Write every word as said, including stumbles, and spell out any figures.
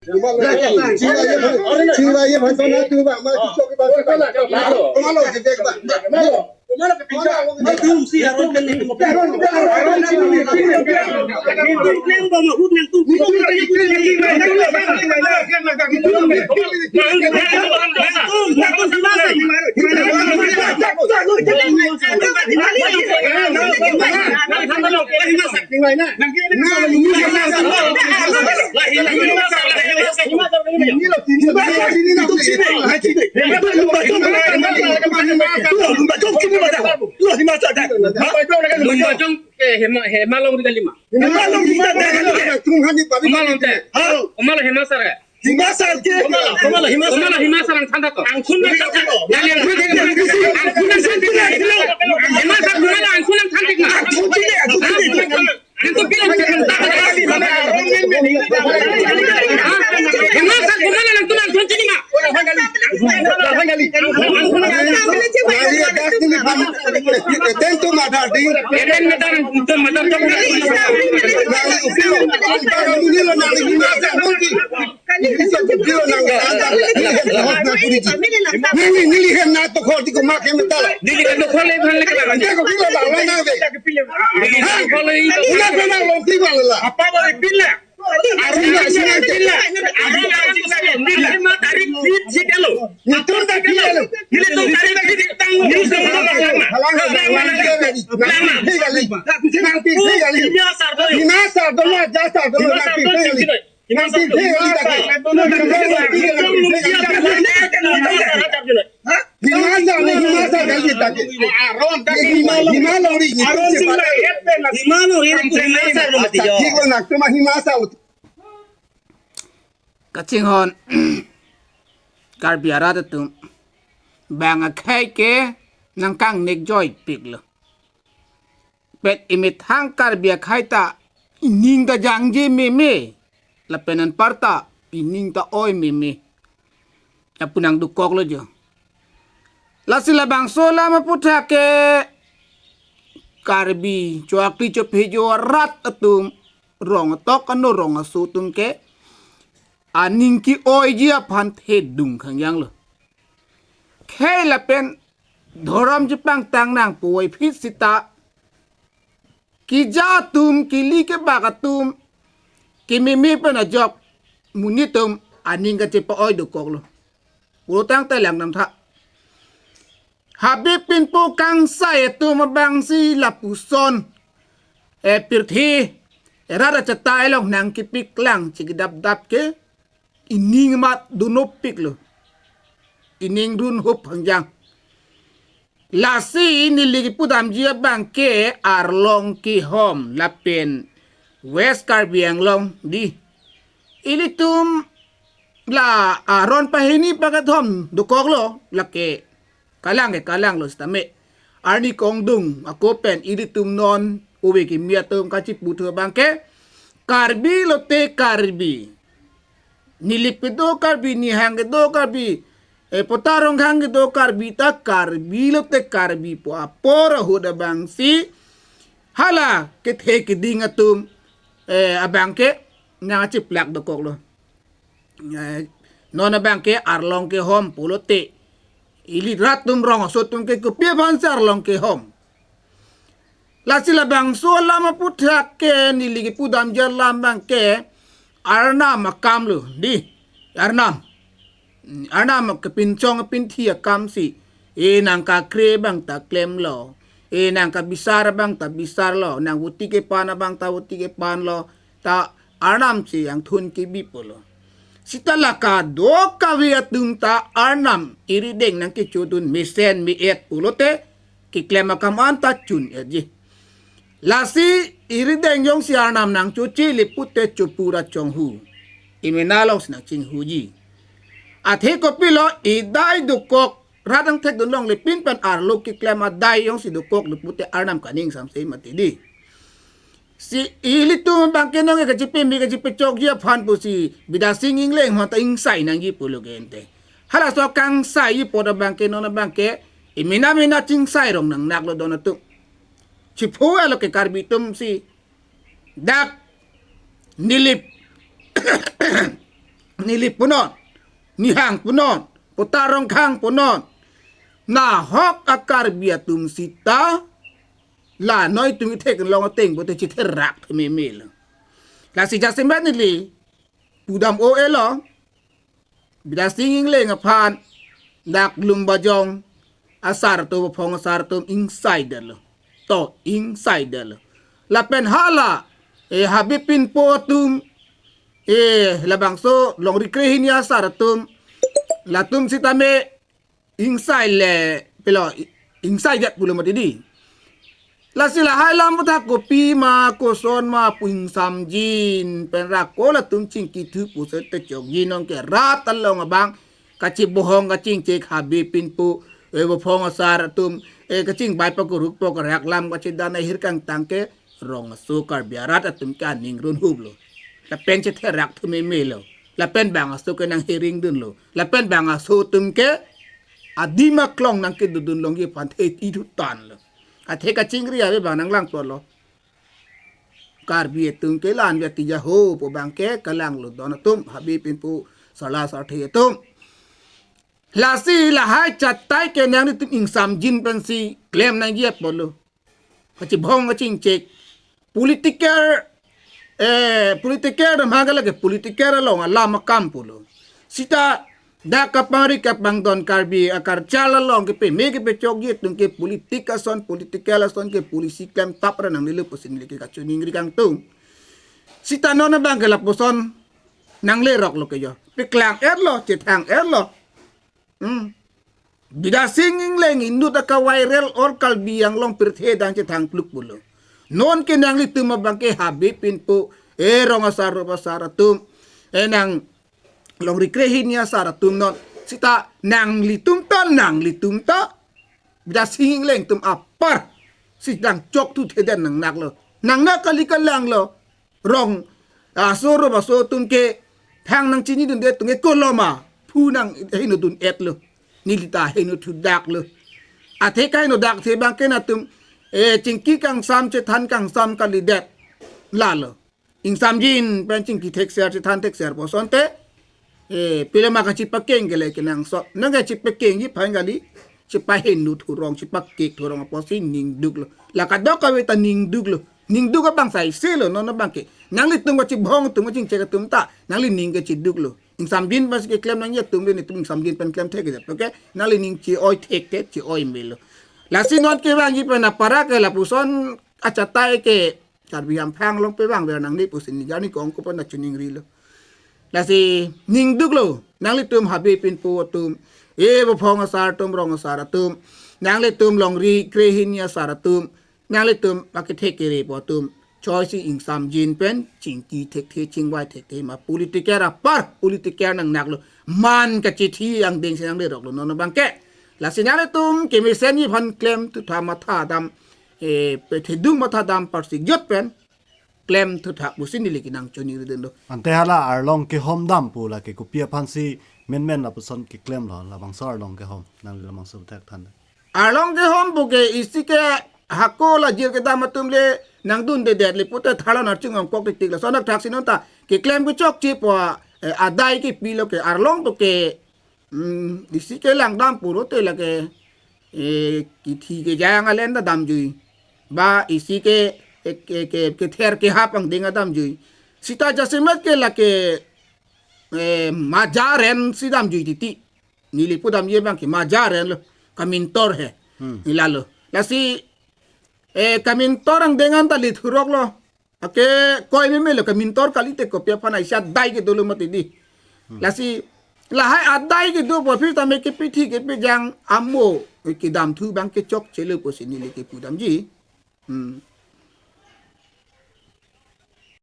Chingvai ye bhai, chingvai ye bhai, bang tu bang, ma tu chok bang, bang lo, bang lo, bang lo. Lumbajong ke Hema, Hema Longri kali ma. Hema Longri ta dak kali ke. Hema Longri ta. Ha? Hema Longri Hema Sar ke. Hema Sar ke. Hema Longri Hema Sar. Hema Longri Hema Sar ang than ta to. Angkhun na ta. Yang yang angkhun na than ta. Hema Sar Hema Longri angkhun na than ta. Angkhun na than ta. Itu bilang Hema Sar Hema Longri nang tulang tulang sini ma. Tentu madar di. Eten madar itu madar jok. Nali upilo. Nali upilo nali upilo. Nili hem na to khol di ko mak hem tala. Nili kan khol le bhan le kan. Nili kan khol le. Nili kan khol le. Ula bana lo ti bala. Apa bala pila? Arun na sila pila. Arun na sila pila. Tarik pit si kalo. Nitun ta pila lo. Nili to tarik pit tang. Nili to lama. Lama. Lama. Nang pi gali. Hima Sar do. Hima Sar do na ja Sar do na pi gali. Kachinghon Karbi arat atum bang akhei ke nangkangnek joipik lo. Pet imethang Karbi akhei ta ining ta jangje meme. Lapen anparta ining ta oi meme. Lapu nangdukoklo jo. Lasi labangso alam aputhak ke Karbi chokli chophe jo arat atum rong atok ano rong aso atum ke aning ke-oiji aphan thedung khangjang lo. Khei lapen dhorom chepangtang nangpo-oi phit sita kija atum, kili kebak atum, kememe pen ajok monit atum aning kachepa-oi dokoklo. Pulotangte langdamtha. Habib pinpo kangsai atum abangsi lapuson, eh, pirthe, eh, rat achatai along nangkepiklang chikidapdap ke ining mat dunopik lo. Ining dunhop khangjang. Lasi neli kipudamji abang ke Arlong Kehom lapen West Karbi Anglong di. Ilitum la aron pahini pakethom dokoklo, lake kalang ke kalang lo sitame. Arni kongdung ako pen ilitum non ove kimi atum kachiputhu abang ke Karbi lote Karbi. Nilip kedo Karbi, nihang kedo Karbi, eh, Potarong hang kedo Karbi ta Karbi lote Karbi pu apor ahut abangsi hala kethe keding atum, eh, abang ke nangchiplak dokoklo. Eh, non abang ke Arlong Kehom pulote ili rat atum rong aso atum ke kopi aphansi Arlong Kehom. Lasi labangso alam aputhak ke neli kipudamji alam abang ke Arnam akam lo di. Arnam. Arnam kepinchong kepinthi akamsi. E nangkakre abang ta klemlo. E nangkabisar abang ta bisarlo. Nangvoti kepan abang ta voti kepanlo. Ta Arnam si angthun kebi pulo. Sita la kadokave atum ta Arnam irideng nangkechodun mesen me-et pulote keklem akam anta chun-etji. Lasi irideng jongsi Arnam nangchochele pute chopura chonghu. Imena alongsi nangchinghuji. Athe kopilo idai dokok rat angthek dunlongle pin pen arlo keklem adai jongsi dokoklo pute Arnam kaning samse mati di. Si ilitum abang ke nonke kachipeme kachipechokji aphan pusi Bidya Sing Engleng aphan ta ingsai nangji pulo ke ente. Halaso kangsaiji apot abang ke non abang ke imena mena chingsai rong nangnaklo don atum. Chiphu alo ke Karbi atum si dak Nilip neli punon, nihang punon, Pota Rongkhang punon. Nahok a-Karbi atum sita, la noi tum ithek long ateng pote chitherak thememe lo. Lasi jasemet neli pudam o elo, Bidya Sing Engleng aphan dak Lumbajong asar atum, Vophong asar atum ingsaidetlo. To, ingsaidetlo. Lapen hala, eh, Habe Pinpo atum, eh, labangso Longri Krehini asar atum, latum sitame ingsaile, pilo, i-, ingsaidet pulo mati di. Lasi lahai alam aputhak kopima, koson ma pu ingsamjin pen ra ko latum chingkithu pusi te chokji nong ke rat along abang kachibohong kachingchek Habe Pinpo, eh, Vophong asar atum, eh, kachingbai pakuruk pok rak lam kachidan ahir kangtang ke rong aso Karbi arat atum ke aning runhuplo. Lapen chitherak thememe lo. Lapen bang aso ke nangheringdunlo. Lapen bang aso atum ke adim aklong nangkedodun longji aphan the ithutanlo. Athe kachingri ave bang nanglang pulo. Karbi atum ke la-an via tija ho pu bang ke kalanglo don atum, Habe Pinpo, sarla sarthe atum. Lasi lahai chatai ke nanglitum ingsamjin pensi klem nangji apotlo. Kachibhong kachingchek. Political, eh, political dam ha ke lake political along alam akam pulo. Sita dak kapangri kapangdon Karbi akarchal along kepeme kepechokji atum ke politik ason, political ason ke polisi klemtap ra nangnelo pusi neli ke kachiningri kangtung. Sita non abang ke lapuson nangleroklo ke jo. Paklang-etlo, chethang-etlo. Hmm. Bidya Sing Engleng inut aka-viral all Karbi Anglong pirthe adang chethang pluk pulo. Non ke nanglitum abang ke Habe Pinpo, eh, rong asar rup asar atum, eh, nang Longri Krehini asar atum non. Sita nanglitum ta, nanglitum ta. Bidya Sing Engleng atum apar. Si dang chokthuthe den nangnaklo. Nangnak kali kalanglo. Rong aso rup aso atum ke thang nangchinidunde atum ke koloma phu nanghenodun-etlo. Neli ta heno thudaklo. Athe kaheno dak the abang ke nangtum, eh, chingki kangsam chethan kangsam kalidet. Lalo. Ingsamjin pen chingki thekser chethan thekser pu asonte, eh, pilo ma kachipakeng ke le kenangsot. Nang kachipakengji aphan kali, chipaheno thurong, chipakek thurong apotsi ningduklo. La kadokave ta ningduklo. Ningduk abang saiselo, non abang ke. Nanglitum kachibhong atum kachingchek atum ta, nangli ning kachiduklo. Ingsamjin pensi keklem nangji atum le netum ingsamjin pen klem thekthedet. Okay? Nangli ning chi-oi thekthe, chi-oi melo. Lasi non kevangji pen apara ke lapuson achatai ke Karbi Anglong pevang ver nangne pusi neli arni kong ko pen kachiningrilo. Lasi ningduklo, nanglitum Habe Pinpo atum, eh, Vophong asar atum, rong asar atum, nanglitum Longri Krehini asar atum, nanglitum akethe kere pu atum, choisi ingsamjin pen chingki thekthe chingvai thekthe ma political apar, political nangnaklo, man kachithi angdengsi nangleroklo non abang ke. Lasi nanglitum kemesenji aphan klemthutha matha dam, eh, pethedung matha dam parsi jot pen klemthutha pusi neli ke nangchiniridunlo. Ante hala arlong kehom dam pu lake kopi aphansi menmen lapuson keklemlo, labangso arlong kehom nangli labangso thekthantha. Arlong kehom pu ke isi ke hako la jir kedam atum le nangdundedet le pute tharlo, archung ongkok tiktik lason athak si non ta keklem kechokche pu, eh, adai kepilo ke arlong pu ke, mm, isi kelang dam pulote lake, eh, kithi kejang alen ta damjui. Ba isi ke, eh, ke, ke, kether kehap angdeng ta damjui. Sita jasemet ke lake, eh, majaren si damjui titi. Neli pudamji abang ke majaren lo, kamintor he. Hmm. Neli lalo. Lasi, eh, kamintor angdeng an ta lithuroklo. Ake koi memelo kamintor kalite kopi aphan aisi adai kedo lo mati di. Hmm. Lasi lahai adai kedo pu aphi tame kepithi kepejang amo kedamthu abang kechokchelo pusi neli kepudamji. Hmm.